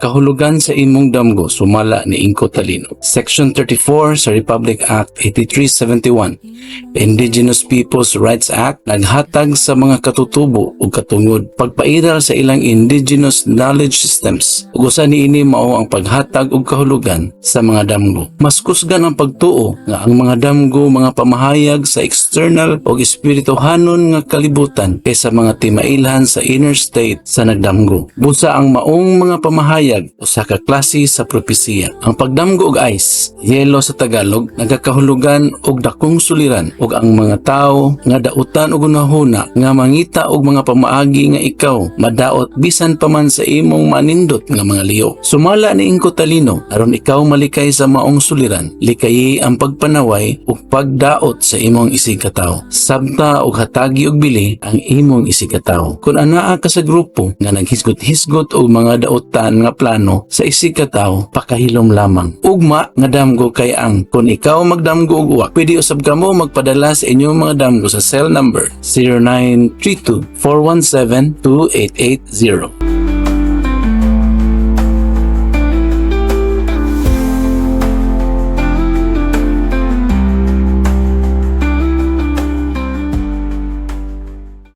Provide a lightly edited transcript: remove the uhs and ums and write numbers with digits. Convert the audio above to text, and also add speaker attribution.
Speaker 1: Ang kahulugan sa imong damgo sumala ni Ingko Talino. Section 34 sa Republic Act 8371, the Indigenous Peoples Rights Act, naghatag sa mga katutubo ug katungod pagpairal sa ilang indigenous knowledge systems, ug usa niini mao ang paghatag og kahulugan sa mga damgo. Mas kusgan ang pagtuo nga ang mga damgo mga pamahayag sa external o espirituhanon nga kalibutan kaysa mga timailhan sa inner state sa nagdamgo. Busa ang maong mga pamahayag usa ka klase sa propesiya. Ang pagdamgo og ice, yelo sa Tagalog, nagakahulugan og dakong suliran ug ang mga tawo nga dautan og hunahuna nga mangita og mga pamaagi nga ikaw madaot bisan pa man sa imong manindot nga mga liyo. Sumala ni Ingko Talino, aron ikaw malikay sa maong suliran, likayi ang pagpanaway ug pagdaot sa imong isigkatawo. Sabta og hatagi og bili ang imong isigkatawo. Kung anaa ka sa grupo nga naghisgot-hisgot og mga dautan nga plano sa isigkatawo, pakahilom lamang. Ugma nga damgo kay ang kung ikaw magdamgo og uwak, pwede usab kamo magpadala sa inyong mga damgo sa cell number 0932 417 2880.